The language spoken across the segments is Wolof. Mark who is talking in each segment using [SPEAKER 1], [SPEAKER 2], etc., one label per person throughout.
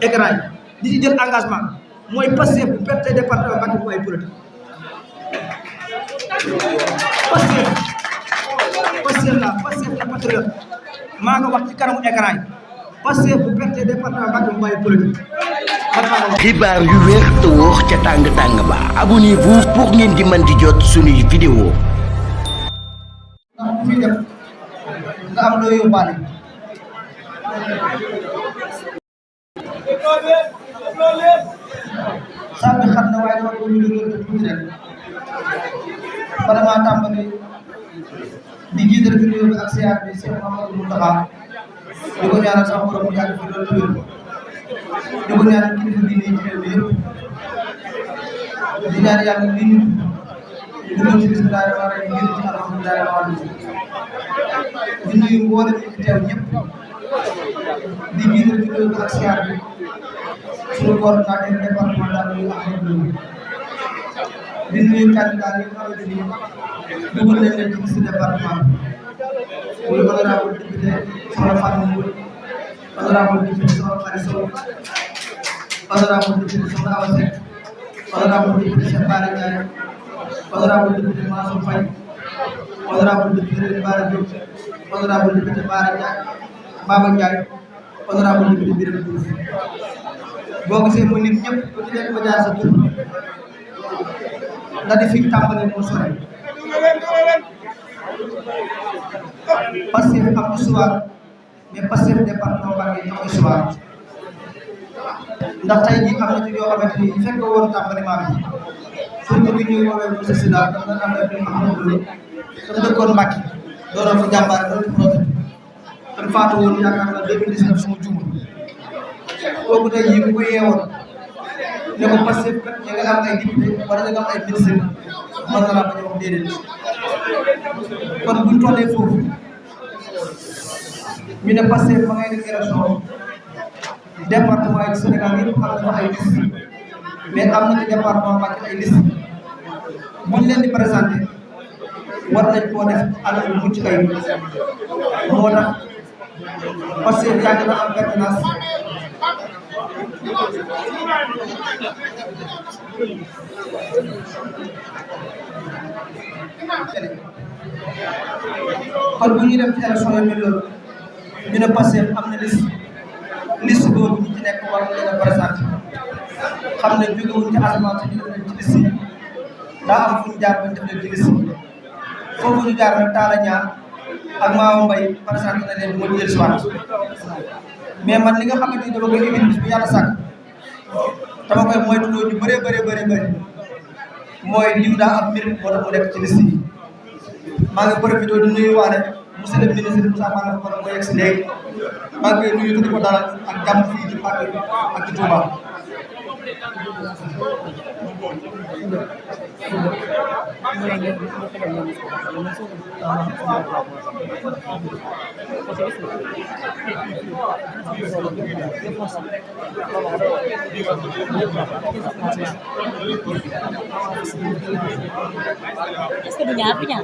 [SPEAKER 1] écran yi di ci jël engagement mooy Pastef bu perte département Mbacké bu ay politique Pastef la patriote maa nga wax ci kanamu écran yi Pastef bu perte département Mbacké bu ay politique
[SPEAKER 2] xibaar yu wér te wóor ca tàng ba abonnez-vous pour ngeen di mën di jot suñuy vidéo
[SPEAKER 1] ndax fi def nga am loo yóbbaale saa bi xam na waaye dama ko ñu dëgër tuuti rek bala maa tàmbali di jiital fi nuyu bi ak siyaar bi Cheikh Mamadou Mountakha di ko ñaanal sax borom mu yàgg fi loolu wér di ko ñaanal kilifa diine yi ci réew mi yëpp di ñaan yàlla li ñu dugg ci bismillahi rahmaani rahiim ngir ci alhamdulillahi rabbil alamin di nuyu mboolem ñi fi teew ñëpp di jiital fi nuyu bi ak siyaar bi suñu coordonnateur départemental bi Ahmadou Ndoye di nuyu candidat yi nga xamante ni dugal nañ leen ci liste département muy honorable député Soxna Fatou Mbodj honorable député Soxna Khady Sow honorable député Soxna Awa Seck honorable député Cheikh Bara Ndiaye honorable député Mansour Faye honorable député Bara Diop honorable député Baba Ndiaye honorable député Birame Diouf boo gisee mu nit ñëpp ku ci nekk ma jaar sa tur ndax di fi tàmbalee moo sore Pastef am histoire mais Pastef département Mbacké am histoire ndax tey jii am na ci yoo xamante ni fekk woon tàmbalement bi surtout bi ñuy woowee monsieur Sida da nga am rek ñu am lu tam dëkkoon Mbacké dooroon fa jàmbaar doon ci projet tam faatu woon yaakaar naa 2019 suma jumul kooku tey jii bu ko yeewoon ne ko Pastef kat ñu nga am ay député wala nga am ay ministre mën na laa bañ a wax déedéet kon buñ tollee foofu ñu ne Pastef ma ngay def élection département yi Sénégal yëpp am na ay liste mais am na ci département Mbacké ay liste buñ leen di présenté war nañ koo def anam bu mucc ayib moo tax Pastef yàgg na am pertinence kon bu ñuy dem ci élection yi mel loolu ñu ne Pastef am na liste boobu ñu ci nekk war na leen a présenté xam ne jógewuñ ci asamaan si ñu def leen ci liste yi daa am fu ñu jaar bañ def leen ci liste yi foofu ñu jaar nag Talla Niang ak Maama Mbaye présenté na leen moo jël si waat mais man li nga xamante ni dama koy éviter bis bu yàlla sàkk dama koy moytuloo ñu bëree mooy liw daa am mbir moo tax mu nekk ci liste yi maa ngi profité di nuyuwaale monsieur le ministre Moussa Balla Fofana mu yegg si léegi maa ngi koy nuyu te di ko dalal ak jàmm fii ci Mbacké ak ci Touba.
[SPEAKER 3] Est-ce que du ñaar du ñaar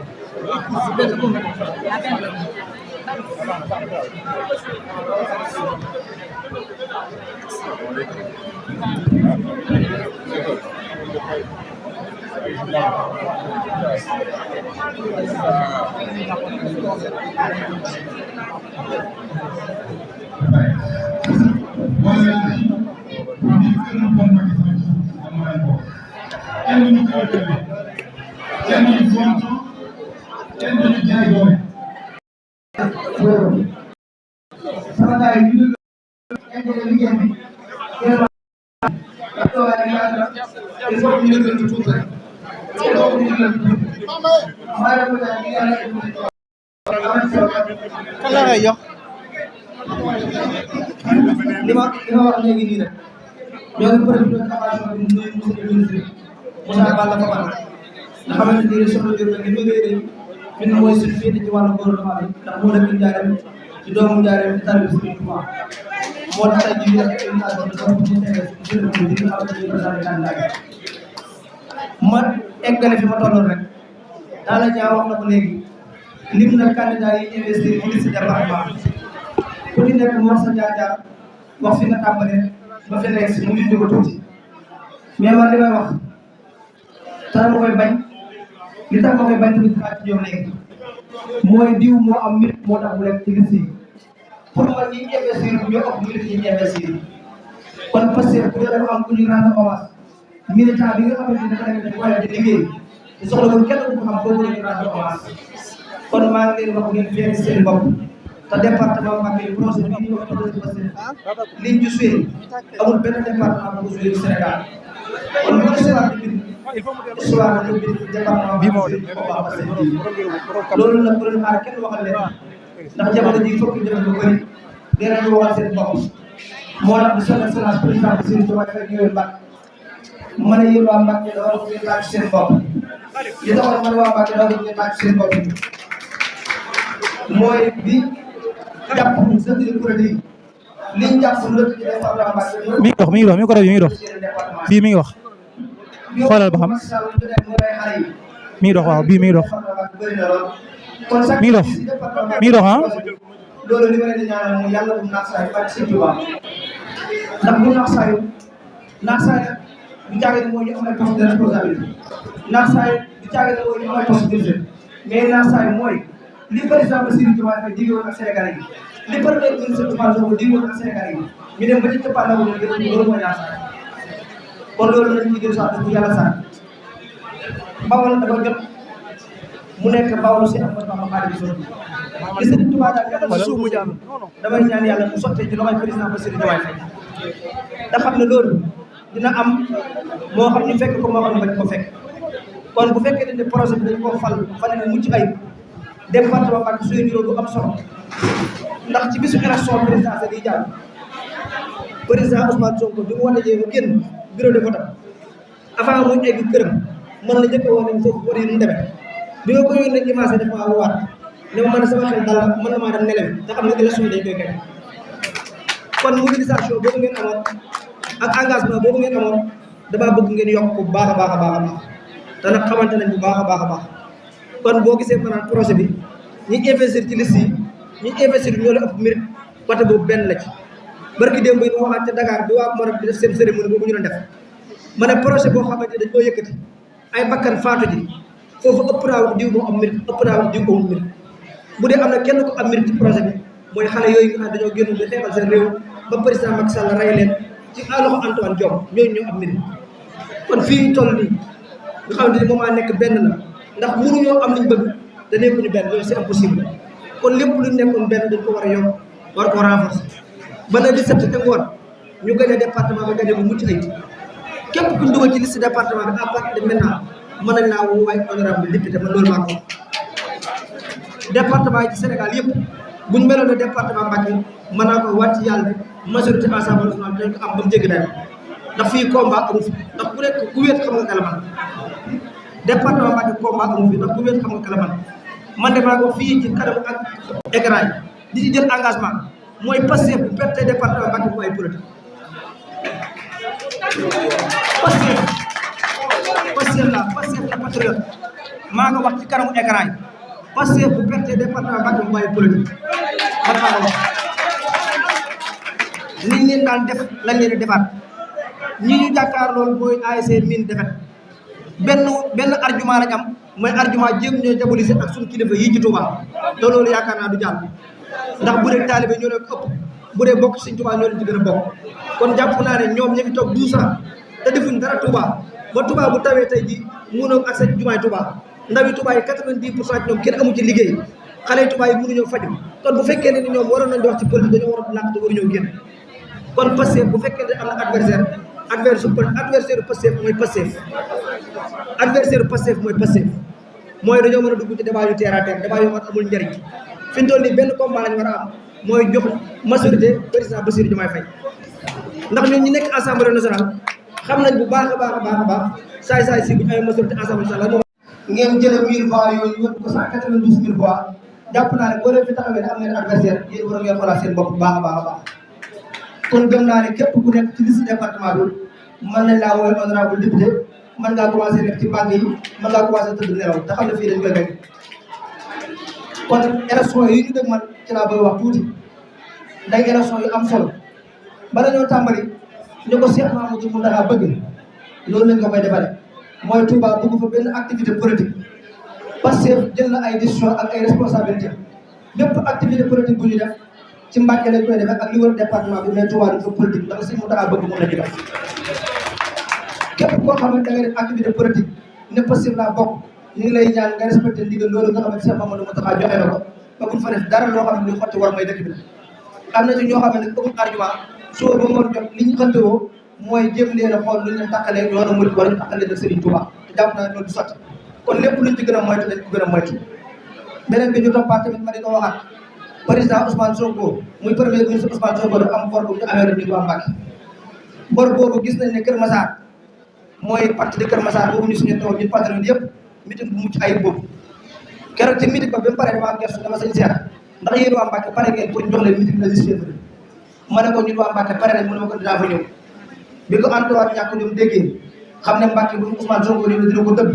[SPEAKER 1] kan la ngay jox li ma wax léegi nii rek ñoo ngi profité occasion bi nuyu monsieur le ministre Moussa Balla Fofana nga xamante ni soxna Diop li ma réeré ñun mooy suñu féete ci wàllu gouvernement bi ndax moo nekk Njaareem ci doomu Njaareem ci tali bi suñu Touba moo tax tey jii ñu def invitation bi sama ci télé suñu jël ko di nga xamante ni présenté candidat ma eggale fi ma tolloon rek Talla Niang wax na ko léegi lim na candidat yi investir ci liste département ku ci nekk mu wax sa jaar-jaar wax fi nga tàmbalee ba fi nekk si mu ngi ko tuuti mais man li may wax tax ma koy bañ li tax ma koy bañ tamit dinaa ci ñëw léegi mooy diw moo am mérite moo tax mu nekk ci liste yi pour man ñi investir ñoo ëpp mérite ñi investir kon parce que bu dee dafa am ku ñu rendre hommage militant bi nga xamante ne dafa nekk ci wàllu di liggéey te soxla woon kenn ku ko xam boobu la ñu rendre hommage kon maa ngi leen wax ngeen feeñ seen bopp te département Mbacké projet bi ñu wax liñ ci suyee amul benn département bu ko suyee Sénégal kon bu ko histoire di bind histoire di bind département loolu nag bu leen xaar kenn waxal leen ndax jamono ji fokk ñu def lu bëri dinañu waxal seen bopp moo tax di son excellence président Bassirou Diomaye Faye ñëwee Mbacké ma ne yéen waa Mbacké da war ngeen laaj seen bopp li taxoon man waa Mbacké da war ngeen laaj seen bopp mooy bi jàpp sëñ produit liñ jàpp lëkk ci département Mbacké
[SPEAKER 4] mi ngi dox micro bi mi ngi dox fii mi ngi wax xoolal ba xam mi ngi dox waaw bii mi ngi dox mi ngi dox mi ngi dox ah.
[SPEAKER 1] loolu li ma leen di ñaanal mooy yàlla bu naax saa yu bari sëñ Tuubaa ndax bu naax saa yu du caagin mooy ñu am ay poste de responsabilité naax saa yu du caagin mooy ñu am ay poste de mais naax saa yu mooy li président Bassirou Diomaye Faye diggoon ak Sénégalais yi li premier ministre Ousmane Sonko diggoon ak Sénégalais yi ñu dem ba ci cappaandawu ne loolu mooy naax saa kon loolu lañ ci gën sax bu yàlla sax Bawol dafa jot mu nekk Bawol si am Bamba Xaadimu Rasuul li Sëriñ Tuubaa daal yàlla suuf mu jàmm damay ñaan yàlla mu sottee ci loxoy président Bassirou Diomaye Faye da xam ne loolu dina am moo xam ñu fekk ko moo xam ne bañ ko fekk kon bu fekkee ne projet bi dañ koo fal ne mucc ayib département Mbacké suy juróom bu am solo ndax ci bisu élection présidentielle yi jàll président Ousmane Sonko bi mu wane jee mu génn bureau de vote avant muy egg këram mën na njëkk a wax ne foofu war yi nu demee bi nga ko yónnee image def maa waat ne ma man sama xel dal mën na maa dem nelew te xam ne élection yi dañ koy gagné kon mobilisation boobu ngeen amoon ak engagement boobu ngeen amoon damaa bëgg ngeen yokk bu baax a baax a baax a baax te nag xamante nañ bu baax a baax a baax kon boo gisee maanaam projet bi ñi investir ci liste yi ñi investir ñoo la ëpp mérite côté boobu benn la ci barki démb yi ma waxaat ca Dakar bi waa Morab di def seen cérémonie boobu ñu doon def ma ne projet boo xamante dañ koo yëkkati ay bakkan faatu ji foofu ëpp naa wax diw moo am mérite ëpp naa wax diw amul mérite bu dee am na kenn ko am mérite ci projet bi mooy xale yooyu nga xam dañoo génn di xeexal seen réew ba président Macky Sall rey leen ci loxo Antoine Diome ñooñu ñoo am mérite kon fii ñu toll nii nga xamante ni moment nekk benn la ndax mënuñoo am liñ bëgg te nekkuñu benn loolu c'est impossible kon lépp lu nekkoon benn dañ ko war a yokk war ko renforcer ba le 17 te ngoon ñu gagné département ba gagné bu mucc ayib képp ku ñu dugal ci liste département bi à partir de maintenant mën nañ laa woo waaye honorable député man loolu maa ko département yi ci Sénégal yëpp buñ meloon ne département Mbacké mën naa ko wàcc yàlla majorité assemblée nationale dinañ ko am ba mu jéggi dayo ndax fii combat amu fi ndax ku nekk ku wéet xam nga kalaman département Mbacké combat amu fi ndax ku wéet xam nga kalaman man de maa ko fii ci kanam ak écran yi di ci jël engagement mooy Pastef bu perte département Mbacké bu ay politique Pastef la patriote maa nga wax ci kanamu écran yi Pastef bu perte département Mbacké bu ay politique man maa nga wax niñ leen daan def lañ leen di defaat ñi ñu jàkkaar loolu mooy ASC mine defet benn argument lañ am mooy argument jéem ñoo diaboliser ak suñu kilifa yi ci Touba te loolu yaakaar naa du jàll ndax bu dee taalibe ñoo leen ëpp bu dee bokk Sëñ Touba ñoo leen ci gën a bokk kon jàpp naa ne ñoom ñu fi toog 12 ans te defuñ dara Touba ba Touba bu tawee tey ji mënoo accès jumaay Touba ndawi Touba yi 90% ñoom kenn amu ci liggéey xale yi Touba yi mënuñoo faju kon bu fekkee ne ni ñoom waroon nañ di wax ci politique dañoo waroon làkk te waruñoo génn kon Pastef bu fekkee ne am na adversaire adversaire Pastef mooy Pastef adversaire Pastef mooy Pastef mooy dañoo mën a dugg ci débat yu terre à terre débat yu amul njëriñ fi ñu toll nii benn combat lañ war a am mooy jox majorité président Bassirou Diomaye Faye ndax ñun ñi nekk assemblée nationale xam nañ bu baax a baax a baax a baax saay-saay si bu ñu amee majorité assemblée nationale moom ngeen jëlee 1000 voix yooyu yóbbu ko 192000 voix jàpp naa ne boo leen fi taxawee ne am ngeen adversaire yéen war ngeen xoolaat seen bopp bu baax a baax a baax kon gëm naa ne képp ku nekk ci liste département bi mën nañ laa woowee honorable député mën ngaa commencé nekk ci banque yi mën ngaa commencé tëdd nelaw te xam ne fii dañ koy gañ kon élection yi ñu dëgg man ci laa bëgg wax tuuti day élection yu am solo bala ñoo tàmbali ni ko Cheikh Mamadou Mountakha bëgg loolu lañ ko koy defale mooy Touba bëgg fa benn activité politique parce que jël na ay décision ak ay responsabilité bépp activité politique bu ñu def ci Mbacké lañ koy defee ak li wër département bi mais Touba du fa politique ndax Cheikh Mountakha bëgg moom la ñu def képp koo xamante da nga def activité politique ne possible laa bokk ñu ngi lay ñaan nga respecté ndigal loolu nga xamante Cheikh Mamadou Mountakha joxe na ko ba buñ fa def dara loo xam ne lu xotti war may dëkk bi am na ci ñoo xam ne nag amul argument soo ba ngoon jot li ñu xantewoo mooy jéem leen a xool lu ñu leen tàqalee yoonu murid wala ñu tàqalee nag Serigne Touba te jàpp naa loolu du sotti kon lépp luñ ci gën a moytu dañ ko gën a moytu beneen bi ñu toppaat tamit ma di ko waxaat président Ousmane Sonko muy premier ministre Ousmane Sonko dafa am bor bu ñu amee rek ñu waa Mbacké bor boobu gis nañ ne Kër Massar mooy parti de Kër Massar boobu ñu suñu taw ñun patriote yëpp meeting bu mucc ayib boobu keroog ci meeting ba ba mu paree dama gëstu dama sañ seet ndax yéen waa Mbacké pare ngeen pour ñu jox leen meeting le 10 février ma ne ko ñun waa Mbacké pare nañ mu ne ma ko dinaa fa ñëw bi ko Antoine ñàkk ñoom déggee xam ne Mbacké bu Ousmane Sonko ñëw dina ko dëbb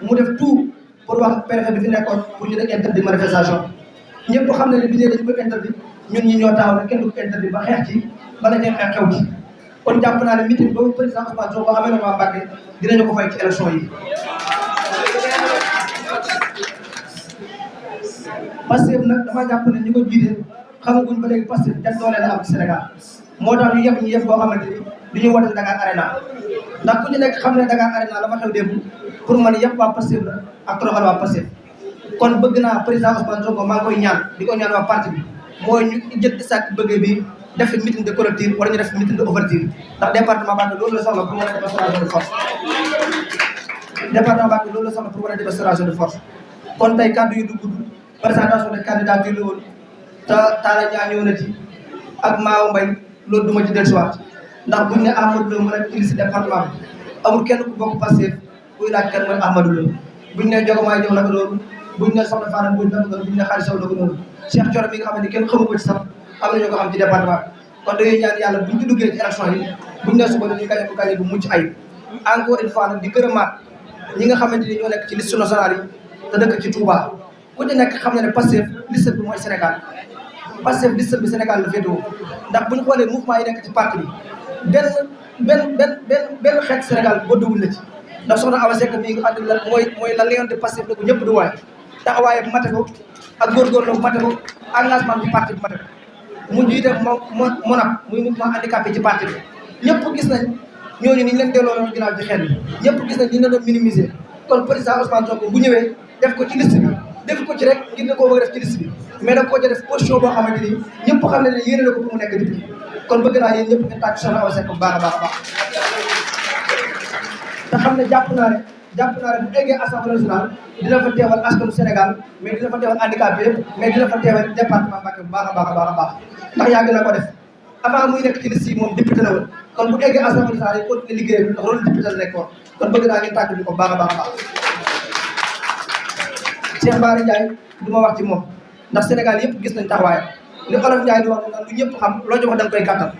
[SPEAKER 1] mu def tout pour wax préfet bi fi nekkoon pour ñu def interdit manifestation ñëpp xam ne ne bi ne dañu ko interdit ñun ñi ñoo taxaw ne kenn du ko interdit ba xeex ci bala ñuy xeex xew ci kon jàpp naa ne meeting boobu président Ousmane Sonko amee na waa Mbacké dinañu ko fay ci élection yi Pastef nag dama jàpp ne ñi ko jiite xamaguñ ba léegi Pastef jan doole la am ci Sénégal moo tax ñu yëpp boo xamante ni du ñu wote Dakar Arena ndax ku ñu nekk xam ne Dakar Arena la fa xew démb pour man yëpp waa Pastef la ak toroxal waa Pastef kon bëgg naa président Ousmane Sonko maa ngi koy ñaan di ko ñaan waa parti bi mooy ñu jël sac bëgg bi def meeting de clôture wala ñu def meeting de ouverture ndax département Mbacké loolu la soxla pour mën a def démonstration de force département Mbacké loolu la soxla pour mën a def démonstration de force kon tey kàddu yu du gudd présentation de candidature la woon te Talla Dia ñëw na ci ak Maaw Mbaye loolu du ma ci dellusiwaat ndax buñ ne Amadou Lo mën a indi si département bi amul kenn ku bokk Pastef kuy laaj kenn mooy Amadou Lo buñ ne Jogomaay jox na ko loolu buñ ne Soxna Fane buñ na ko noonu buñ ne Khady Sow na ko noonu Cheikh Thioro mi nga xam ne kenn xamu ko ci sax am na ñoo ko xam ci département bi kon dañuy ñaan yàlla buñ ci duggee ci élection yi buñ ne suba dañuy gañe ko gañe bu mucc ayib encore une fois nag di gërëmaat ñi nga xamante ni ñoo nekk ci liste nationale yi te dëkk ci Touba ku ci nekk xam na ne Pastef liste bi mooy Sénégal Pastef liste bi Sénégal la féetewoo ndax bu ñu xoolee mouvement yi nekk ci parti bi benn xeet Sénégal bodduwul la ci ndax soxna Awa Seck mii nga xam ne mooy la Lion de Pastef la ko ñëpp du waay taxawaay bu mate ko ak góorgóorlu bu mate ko engagement ci parti bi mate ko mu jiite monap muy mouvement handicapé ci parti bi ñëpp gis nañ ñooñu ni ñu leen delloo loolu ginnaaw ci xel bi ñëpp gis nañ ni ñu leen doon minimiser kon président Ousmane Sonko bu ñëwee def ko ci liste bi def ko ci rek ngir ne koo bëgg a def ci liste bi mais da koo ca def position boo xamante ni ñëpp xam ne ne yéene na ko pour mu nekk député kon bëgg naa yéen ñëpp ngeen tàcc soxna Awa Seck bu baax a baax a baax te xam ne jàpp naa ne bu eggee assemblée nationale dina fa teewal askanu Sénégal mais dina fa teewal handicapé yëpp mais dina fa teewal département Mbacké bu baax a baax a baax a baax ndax yàgg na ko def avant muy nekk ci liste yi moom député la woon kon bu eggee assemblée nationale yi continuer liggéey bi ndax loolu député la nekkoon kon bëgg naa ngeen tàcc bi ko baax a baax a baax Cheikh Bara Ndiaye du ma wax ci moom ndax Sénégal yëpp gis nañ taxawaayam li Olof Ndiaye di wax nag lu ñëpp xam loo ci wax da nga koy gàttal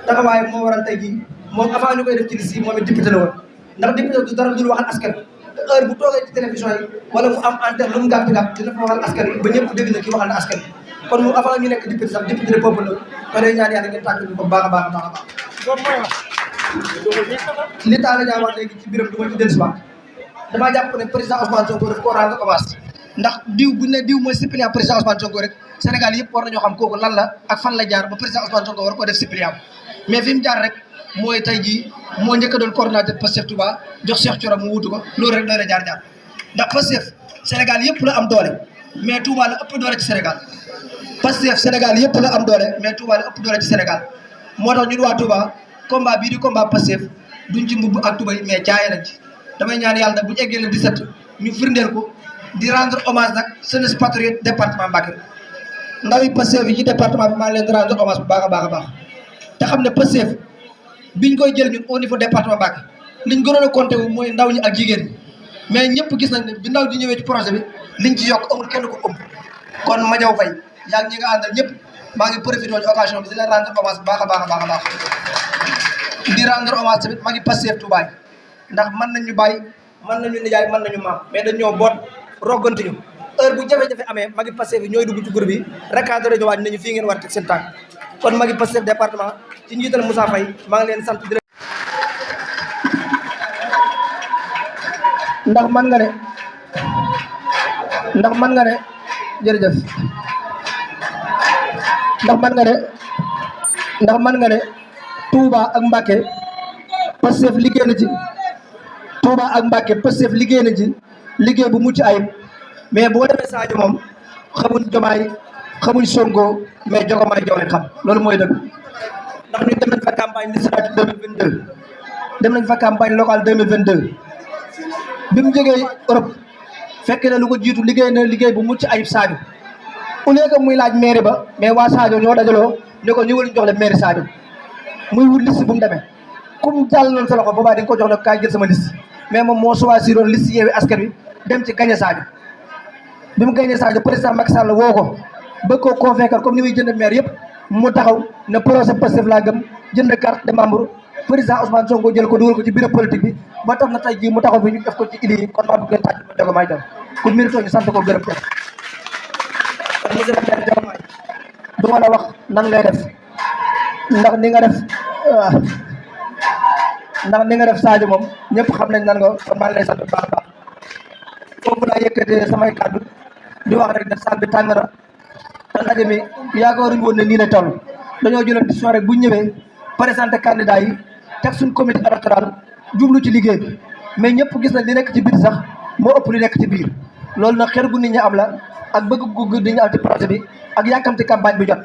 [SPEAKER 1] taxawaayam moo waral tey jii moom avant ñu koy def ci liste yi moom it député la woon ndax député du dara dul waxal askan te heure bu toogee ci télévision yi wala mu am antenne lu mu gàtt dina fa waxal askan ba ñëpp dégg na kii waxal na askan kon moom avant ñu nekk député sax député de peuple la ko day ñaan yàlla ngeen tàggat ñu ko baax a baax a baax a baax li Talla Dia wax léegi ci biram du ma ci dellusiwaat damaa jàpp ne président Ousmane Sonko daf koo rendre hommage ndax buñ ne diw mooy suppléant président Ousmane Sonko rek Sénégal yëpp war nañoo xam kooku lan la ak fan la jaar ba président Ousmane Sonko war koo def suppléant mais fi mu jaar rek mooy tey jii moo njëkk a doon coordonnateur Pastef Touba jox Cheikh Thioro mu wutu ko loolu rek doy na jaar ndax Pastef Sénégal yëpp la am doole mais Touba la ëpp doole ci Sénégal Pastef Sénégal yëpp la am doole mais Touba la ëpp doole ci Sénégal moo tax ñun waa Touba combat bii di combat Pastef duñ ci mbubb ak Touba mais caaye lañ ci damay ñaan yàlla nag bu ñu eggee le 17 ñu firndeel ko di rendre hommage nag jeunesse patriote département Mbacké ndaw yi Pastef yi ci département bi maa ngi leen di rendre hommage bu baax a baax a baax te xam ne Pastef biñ koy jël ñun au niveau département Mbacké liñ gënoon a compté wu mooy ndaw ñi ak jigéen ñi mais ñëpp gis nañ ne bi ndaw di ñëwee ci projet bi liñ ci yokk amul kenn ko ëmb kon Madiaw Faye yaa ngi ñi nga àndal ñëpp maa ngi profité ci occasion bi di leen rendre hommage bu baax a baax a baax a baax di rendre hommage tamit maa ngi Pastef Touba ndax mën nañ ñu bàyyi mën nañu nijaay mën nañu maam mais dañ ñoo boot rogganti ñu heure bu jafe-jafe amee maa ngi Pastef yi ñooy dugg ci groupe bi recadré ñu waaj nañu fii ngeen war a teg seen tànk kon magi Pastef département ci njiital Moussa Faye maa ngi leen sant di leen ndax man nga ne jërëjëf ndax man nga ne Touba ak Mbacké Pastef liggéey na ci Touba ak Mbacké Pastef liggéey na ci liggéey bu mucc ayib mais boo demee Sadio moom xamuñ Diomaye xamuñ Sonko mais Diomaye jox leen xam loolu mooy dëgg ndax ñu dem nañ fa campagne législative 2022 dem nañ fa campagne locale 2022 bi mu jógee Europe fekk na lu ko jiitu liggéey na liggéey bu mucc ayib Sadio au lieu que muy laaj mairie ba mais waa Sadio ñoo dajaloo ne ko ñëwal ñu jox leen mairie Sadio muy wut liste bu mu demee comme jàll nañ sa loxo boobaa di nga ko jox ne kaay jël sama liste mais moom moo choisiroon liste Yewwi Askan Wi dem ci gagné Sadio bi mu gagné Sadio président Macky Sall woo ko bëgg koo convaincre comme ni muy jënd maire yëpp mu taxaw ne projet Pastef laa gëm jënd carte de membre président Ousmane Sonko jël ko dugal ko ci bureau politique bi ba tax na tey jii mu taxaw bi ñu def ko ci ili yi kon maa bëgg leen tàcc ma Diomaye Diaw ku mérito ñu sant ko gërëm ko kon monsieur le maire Diomaye du ma la wax nan ngay def ndax ni nga def Sadio moom ñëpp xam nañ nan nga kon maa ngi lay sant bu baax a baax foofu laa yëkkatee samay kàddu di wax rek ne salle bi tàng na te ndaje mi yaakaaruñu woon ne nii la toll dañoo jëloon décision rek bu ñëwee présenté candidat yi teg suñ comité électoral jublu ci liggéey bi mais ñëpp gis nañ li nekk ci biir sax moo ëpp li nekk ci biir loolu nag xer gu nit ñi am la ak bëgg gu nit ñi am ci projet bi ak yàkkamti campagne bi jot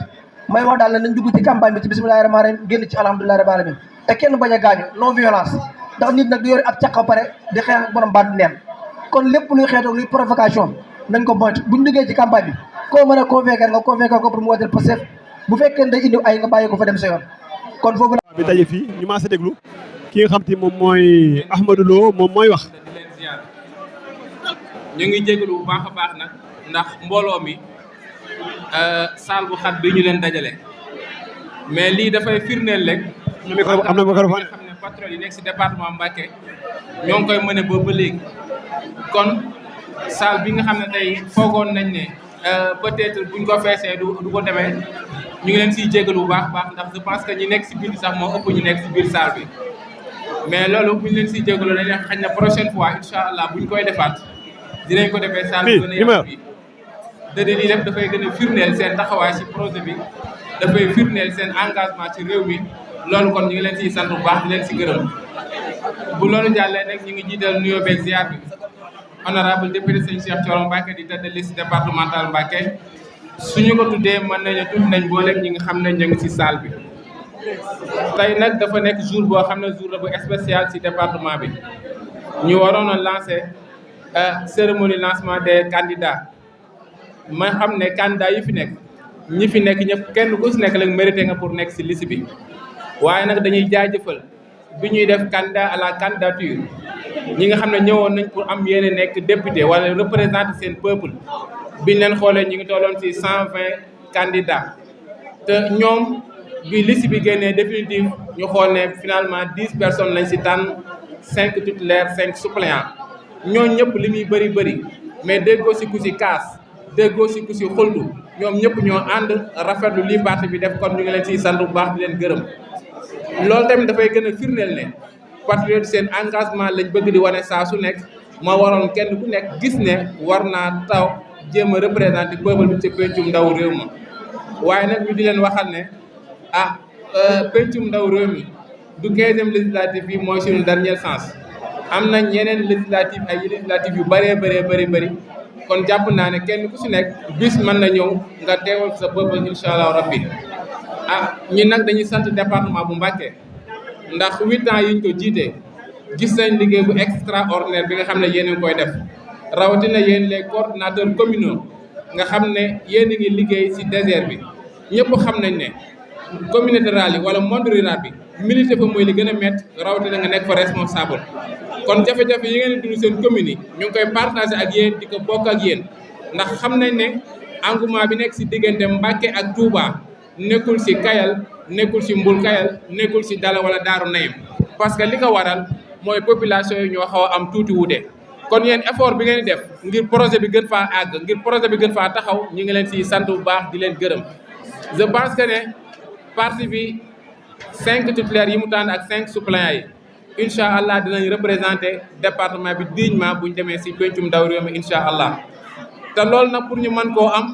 [SPEAKER 1] may wax daal ne nañ dugg ci campagne bi ci bismillahi rahmaani rahim génn ci alhamdulillahi rabbil alamin te kenn bañ a gaañu non violence ndax nit nag di yore ab caq pare di xeex ak borom baat neen kon lépp luy xeetoo luy provocation nañ ko moytu buñ duggee ci campagne bi koo mën a convaincre nga convaincre ko pour mu wooteel Pastef bu fekkee day indi ay nga bàyyi ko fa dem sa yoon kon foofu la
[SPEAKER 5] bi daje fii ñu maa sa déglu ki nga xam te moom mooy Ahmadou Lo moom mooy wax
[SPEAKER 6] ñu ngi jégalu bu baax a baax nag ndax mbooloo mi saal bu xat bi ñu leen dajale mais lii dafay firndeel rek
[SPEAKER 5] am na microphone
[SPEAKER 6] nga xam ne patriote yi nekk si département Mbacké ñoo ngi koy mëne boobu ba léegi kon saal bi nga xam ne tey foogoon nañ ne peut-être buñ ko feesee du ko demee ñu ngi leen siy jégalu bu baax a baax ndax je pense que ñi nekk si biir sax moo ëpp ñu nekk si biir saal bi mais loolu buñ leen siy jégalu dañ leen xañ na prochaine fois incha allah buñ koy defaat dinañ ko defee saal bi gën a yaatu bi dëgg lii def dafay gën a firndeel seen taxawaay si projet bi dafay firndeel seen engagement ci réew mi loolu kon ñu ngi leen siy sant bu baax di leen si gërëm bu loolu jàllee nag ñu ngi jiital nuyoo beeg ziar bi honorable député sëñ Cheikh Thioro Mbacké di tête de liste départementale Mbacké suñu ko tuddee mën nañu tudd nañ booleeg ñi nga xam ne ñu ngi si salle bi tey nag dafa nekk jour boo xam ne jour la bu spécial si département bi ñu waroon a lancer cérémonie lancement des candidats ma xam ne candidat yi fi nekk ñi fi nekk ñëpp kenn ku si nekk la mérité nga pour nekk si liste bi waaye nag dañuy jaajëfal bi ñuy def candidat à la candidature ñi nga xam ne ñëwoon nañ pour am yéene nekk député wala représenter seen peuple biñ leen xoolee ñu ngi tolloon ci 120 candidats te ñoom bi liste bi génnee définitive ñu xool ne finalement 10 personnes lañ ci tànn 5 titulaires 5 suppléants ñooñu ñëpp li muy bëri mais déggoo ci ku ci kaas déggoo ci ku ci xultu ñoom ñëpp ñoo ànd rafetlu lii parti bi def kon ñu ngi leen ciy sant bu baax di leen gërëm loolu tamit dafay gën a firndeel ne patriote seen engagement lañ bëgg di wane saa su nekk moo waroon kenn ku nekk gis ne war naa taw jéem a représenter peuple bi ci pencum ndaw réew ma waaye nag ñu di leen waxal ne pencum ndaw réew mi du 15e législative bi mooy suñu dernière chance am nañ yeneen législative ay législative yu bëree bëri kon jàpp naa ne kenn ku si nekk bis mën na ñëw nga teewal sa peuple incha allah rabbi ñun nag dañuy sant département bu Mbacké ndax 8 ans yiñ ko jiitee gis nañ liggéey bu extraordinaire bi nga xam ne yéen a ngi koy def rawatina yéen les coordonnateurs communaux nga xam ne yéen a ngi liggéey ci désert bi ñëpp xam nañ ne communauté rurale yi wala monde rural bi milité fa mooy li gën a métti rawatina nga nekk fa responsable kon jafe-jafe yi ngeen di dund seen commune yi ñu ngi koy partagé ak yéen di ko bokk ak yéen ndax xam nañ ne engouement bi nekk ci diggante Mbacké ak Touba nekkul ci Kayal nekkul ci Mbul Kayal nekkul ci Dala wala Daaru Nayim parce que li ko waral mooy population yi ñoo xaw a am tuuti wuute kon yéen effort bi ngeen di def ngir projet bi gën faa àgg ngir projet bi gën faa taxaw ñu ngi leen ciy sant bu baax di leen gërëm je pense que ne parti bi 5 titulaires yi mu tànn ak 5 suppléants yi incha allah dinañ représenter département bi dignement bu ñu demee si pencum ndaw réew mi incha allah te loolu nag pour ñu mën koo am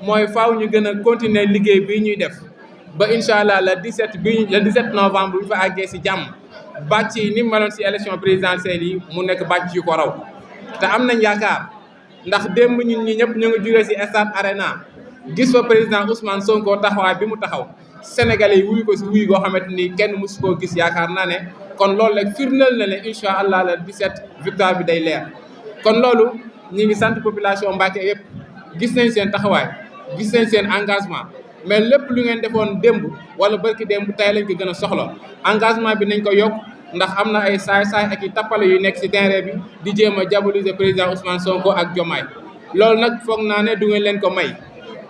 [SPEAKER 6] mooy faaw ñu gën a continuer liggéey bii ñuy def ba incha allah le 17 novembre bu ñu fa àggee si jàmm bàcc yi ni mu meloon si élection présidentielle yi mu nekk bàcc yu ko raw te am nañ yaakaar ndax démb ñun ñi ñëpp ñu ngi jugee si stade Arena gis fa président Ousmane Sonko taxawaay bi mu taxaw Sénégalais yi wuyu ko si wuyu goo xamante ni kenn mësu koo gis yaakaar naa ne kon loolu rek firndeel na ne incha allah le 17 victoire bi day leer kon loolu ñi ngi sant population Mbacké yëpp gis nañ seen taxawaay gis nañ seen engagement mais lépp lu ngeen defoon démb wala barki démb tey lañ ko gën a soxla engagement bi nañ ko yokk ndax am na ay saay-saay ak i tappale yu nekk si terrain bi di jéem a diaboliser président Ousmane Sonko ak Diomaye loolu nag foog naa ne du ngeen leen ko may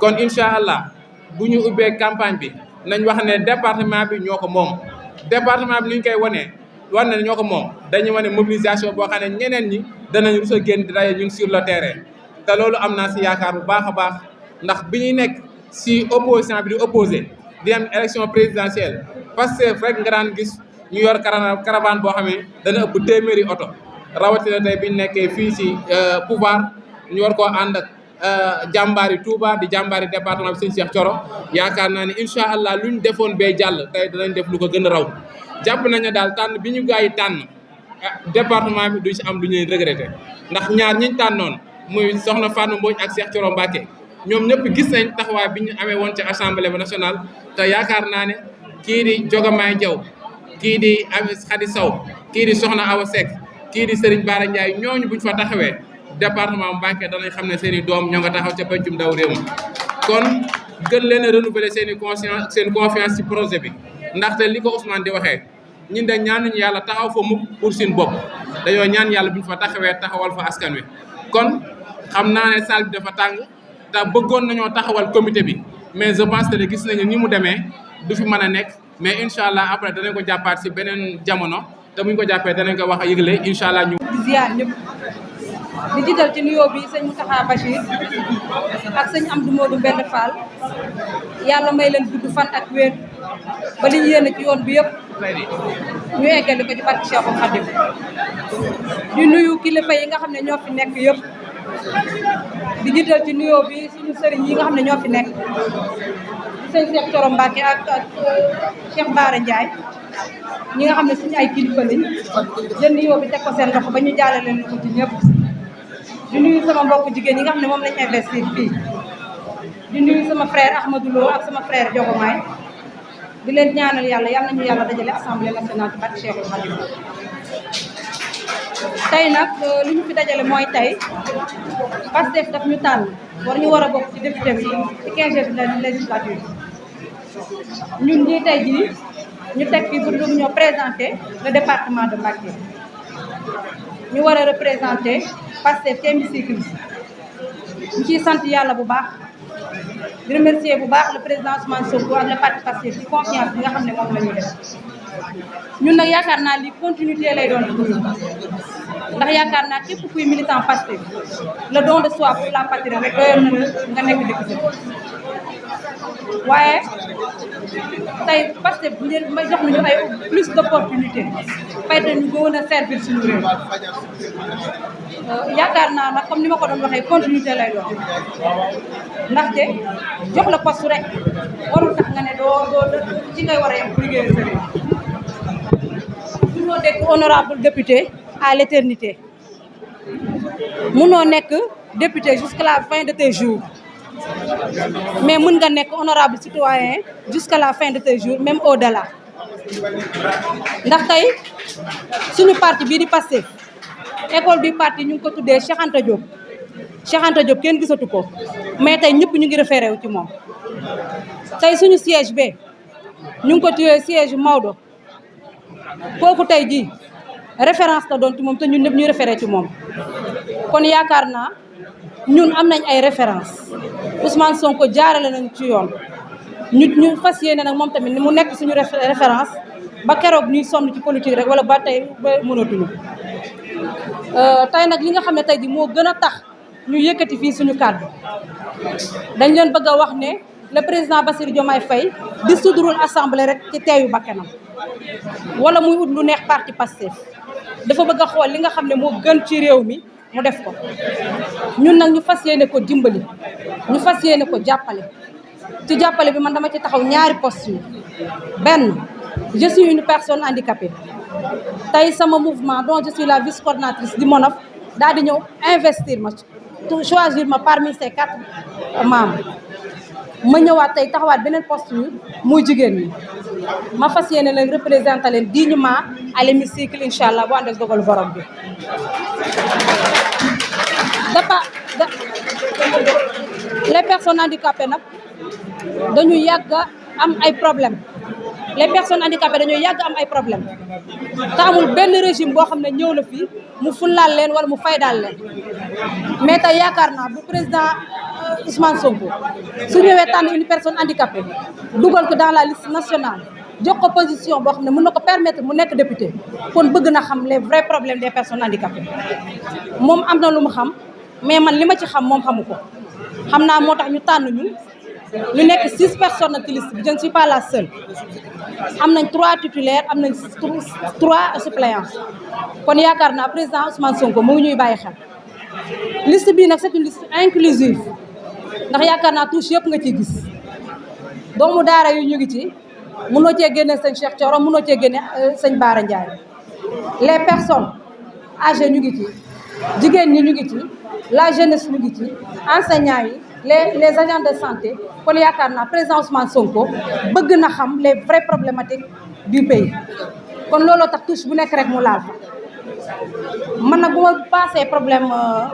[SPEAKER 6] kon incha allah bu ñu ubbee campagne bi nañ wax ne département bi ñoo ko moom département bi ni ñu koy wane ne ñoo ko moom dañuy wane mobilisation boo xam ne ñeneen ñi danañ rus a génn di daje ñu ngi sur le terrain te loolu am naa si yaakaar bu baax a baax ndax bi ñuy nekk si opposition bi di opposé di am élection présidentielle Pastef rek nga daan gis ñu yor caravane boo xam ne dana ëpp téeméeri oto rawatina tey bi ñu nekkee fii si pouvoir ñu war koo ànd ak jàmbaari Touba di jàmbaari département bi sëñ Cheikh Thioro yaakaar naa ne incha allah luñ defoon bee jàll tey danañ def lu ko gën a raw jàpp nañ ne daal tànn bi ñu gars yi tànn département bi duñ si am lu ñuy regretté ndax ñaar ñiñ tànnoon muy soxna Fatou Mbodj ak Cheikh Thioro Mbacké ñoom ñëpp gis nañ taxawaay bi ñu amee woon ci assemblée nationale te yaakaar naa ne kii di Jogamaay Jaw kii di Amis Khady Sow kii di Soxna Awa Seck kii di Serigne Bara Ndiaye ñooñu buñ fa taxawee département Mbacké danañ xam ne seen i doom ñoo nga taxaw ca pencum ndaw réew mi kon gën leen a renouveler seen i conscience seen confiance ci projet bi ndaxte li ko Ousmane di waxee ñun de ñaanuñu yàlla taxaw fa mukk pour suñu bopp dañoo ñaan yàlla buñ fa taxawee taxawal fa askan wi kon xam naa ne salle bi dafa tàng te bëggoon nañoo taxawal comité bi mais je pense que gis nañu ni mu demee du fi mën a nekk mais incha allah après danañ ko jàppaat si beneen jamono te buñ ko jàppee danañ ko wax a yëgle incha allah ñu.
[SPEAKER 7] di ziar ñëpp di jiital ci nuyoo bi sëñ Moustapha Bachir ak sëñ Amdou Modou Mbend Fall yàlla may leen gudd fan ak wér ba li ñu yéene ci yoon bi yëpp ñu eggali ko ci barke Cheikhul Khadim di nuyu kilifa yi nga xam ne ñoo fi nekk yëpp di jiital ci nuyoo bi suñu sëriñ yi nga xam ne ñoo fi nekk di sëñ Cheikh Thioro Mbacké ak Cheikh Bara Ndiaye ñi nga xam ne suñu ay kilifa lañ jël nuyoo bi teg ko seen loxo ba ñu jaale leen ko ci ñëpp di nuyu sama mbokku jigéen yi nga xam ne moom lañ investir fii di nuyu sama frère Ahmadou Lo ak sama frère Diogomaay di leen ñaanal yàlla yal nañu yàlla dajale assemblée nationale ci barke Cheikhul Khadim tey nag li ñu fi dajale mooy tey Pastef daf ñu tànn ñu war a bokk ci député bi ci 15e législature ñun ñii tey jii ñu teg fii pour ñoo présenter le département de Mbacké ñu war a représenter Pastef ci hémicycle ñu ciy sant yàlla bu baax di remercier bu baax le président Ousmane Sonko ak le parti Pastef ci confiance bi nga xam ne moom la ñu def ñun nag yaakaar naa li continuité lay doon pour ñun ndax yaakaar naa képp kuy militant Pastef le don de soi pour la patrie rek doyoon na nga nekk député waaye tey Pastef bu ñu ma jox nañu ay plus d'opportunité fay te ñu gën a servir suñu réew yaakaar naa nag comme ni ma ko doon waxee continuité lay doon ndaxte jox la poste rek warul tax nga ne doo ci ngay war a yem pour liggéeyal sa réew munoo nekk honorable député à l'éternité munoo nekk député jusqu'à la fin de tes jours mais mën nga nekk honorable citoyen jusqu'à la fin de tes jours même au-delà ndax tey suñu parti bii di Pastef école du parti ñu ngi ko tuddee Cheikh Anta Diop Cheikh Anta Diop kenn gisatu ko mais tey ñëpp ñu ngi référé wu ci moom tey suñu siège be ñu ngi ko tuddee siège Maodo kooku tey jii référence la doon ci moom te ñun ñëpp ñu référé ci moom kon yaakaar naa ñun am nañ ay référence Ousmane Sonko jaarale nañ ci yoon ñu fas yéene nag moom tamit ni mu nekk suñu référence ba keroog ñuy sonn ci politique rek wala ba tey ba mënatuñu tey nag li nga xam ne tey ji moo gën a tax ñu yëkkati fii suñu kàddu dañ leen bëgg a wax ne le président Bassirou Diomaye Faye dissoudre assemblée rek ci teeyu bakkanam wala muy ut lu neex parti Pastef dafa bëgg a xool li nga xam ne moo gën ci réew mi mu def ko ñun nag ñu fas yéene ko dimbali ñu fas yéene ko jàppale ci jàppale bi man dama ci taxaw ñaari poste yi benn je suis une personne handicapée tey sama mouvement dont je suis la vice coordinatrice du MONAF daal di ñëw investir ma choisir ma parmi ces 4 membres ma ñëwaat tey taxawaat beneen poste yi muy jigéen ñi ma fas yéene leen représenté leen dignement à l'hémicycle incha allah bu ànd ak dogalu borom bi. Les personnes handicapées nag dañu yàgg am ay problèmes les personnes handicapées dañu yàgg am ay problèmes te amul benn régime boo xam ne ñëw na fii mu fullaal leen wala mu faydaal leen mais tey yaakaar naa bu président Ousmane Sonko su ñëwee tànn une personne handicapée dugal ko dans la liste nationale jox ko position boo xam ne mën na ko permettre mu nekk député kon bëgg na xam les vrais problèmes des personnes handicapées moom am na lu mu xam mais man li ma ci xam moom xamu ko xam naa moo tax ñu tànn ñu nekk 6 personnes ci liste bi je ne suis pas la seule am nañ 3 titulaires am nañ 3 suppléants kon yaakaar naa président Ousmane Sonko mu ngi ñuy bàyyi xel liste bii nag c'est une liste inclusive ndax yaakaar naa touche yëpp nga ciy gis doomu daara yu ñu ngi ci mënoo cee génne sëñ Cheikh Thioro mënoo cee génne sëñ Bara Ndiaye les personnes âgées ñu ngi ci jigéen ñi ñu ngi ci la jeunesse ñu ngi ci enseignants yi les agents de santé kon yaakaar naa président Ousmane Sonko bëgg na xam les vraies problématiques du pays kon looloo tax touche bu nekk rek mu laal man nag bu ma passé problème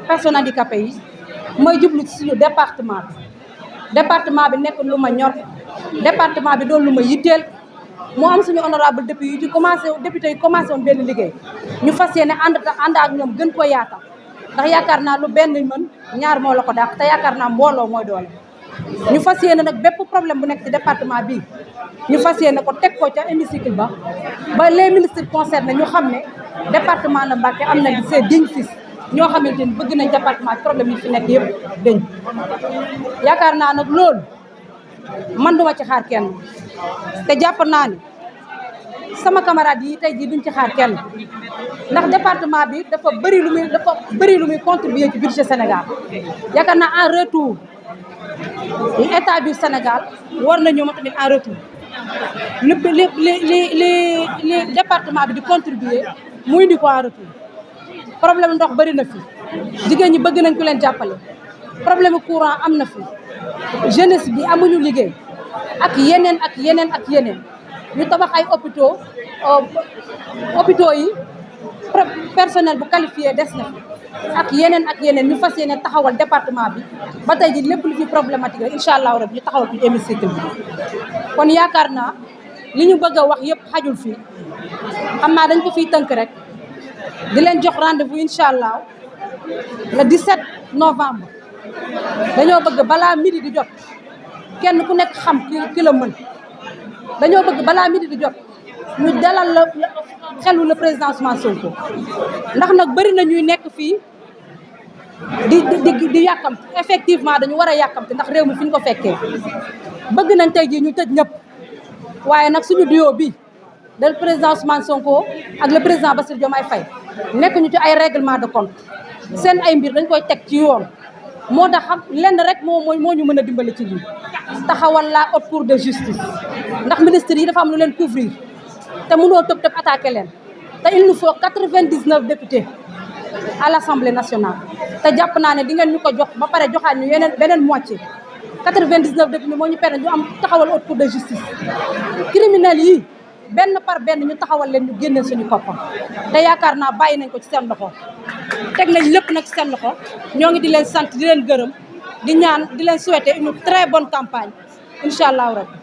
[SPEAKER 7] personnes handicapées yi mooy jublu ci suñu département bi nekk lu ma ñor département bi doon lu ma yitteel moo am suñu honorable député yi commencé woon benn liggéey ñu fas yéene ànd ak ñoom gën ko yaatal ndax yaakaar naa lu benn mën ñaar moo la ko dàq te yaakaar naa mbooloo mooy doole ñu fas yéene nag bépp problème bu nekk ci département bi ñu fas yéene ko teg ko ca hémicycle ba les ministres concernés ñu xam ne département de Mbacké am nañ ses dignes fils ñoo xamante ni bëgg nañ département problème yi fi nekk yëpp dañ yaakaar naa nag loolu man duma ci xaar kenn te jàpp naa ni sama camarade yi tey jii duñ ci xaar kenn ndax département bi dafa bëri lu muy contribuer ci budget Sénégal yaakaar naa en retour état du Sénégal war nañu ma tamit en retour li département bi di contribuer muy indi ko en retour problème ndox bëri na fi jigéen ñi bëgg nañ ku leen jàppale problème courant am na fi jeunesse bi amuñu liggéey ak yeneen ñu tabax ay hôpitaux yi personnel bu qualifié des na fi ak yeneen ñu fas yéene taxawal département bi ba tey ji lépp lu fi problématique rek incha allah rabi ñu taxawal fi hémicycle bi kon yaakaar naa li ñu bëgg a wax yëpp xajul fii xam naa dañ ko fiy tënk rek di leen jox rendez-vous incha allah le 17 novembre dañoo bëgg balaa midi di jot kenn ku nekk xam ki la mën dañoo bëgg balaa midi di jot ñu dalal la xelu le président Ousmane Sonko ndax nag bëri na ñuy nekk fii di yàkkamti effectivement dañu war a yàkkamti ndax réew mi fi ñu ko fekkee bëgg nañ tey jii ñu tëj ñëpp waaye nag suñu duo bi le président Ousmane Sonko ak le président Bassirou Diomaye Faye nekk ñu ci ay règlement de compte seen ay mbir dañ koy teg ci yoon moo tax xam lenn rek moo ñu mën a dimbali ci lii taxawal la haute cour de justice ndax ministres yi dafa am lu leen couvrir te mënoo tëb attaqué leen te il nous faut 99 députés à l'Assemblée nationale te jàpp naa ne di ngeen ñu ko jox ba pare joxaat ñu beneen moitié 99 députés moo ñu permettre ñu am taxawal haute cour de justice criminels yi benn par benn ñu taxawal leen ñu génneel suñu koppam te yaakaar naa bàyyi nañ ko ci seen loxo teg nañ lépp nag ci seen loxo ñoo ngi di leen sant di leen gërëm di ñaan di leen souhaiter une très bonne campagne incha allah rabbi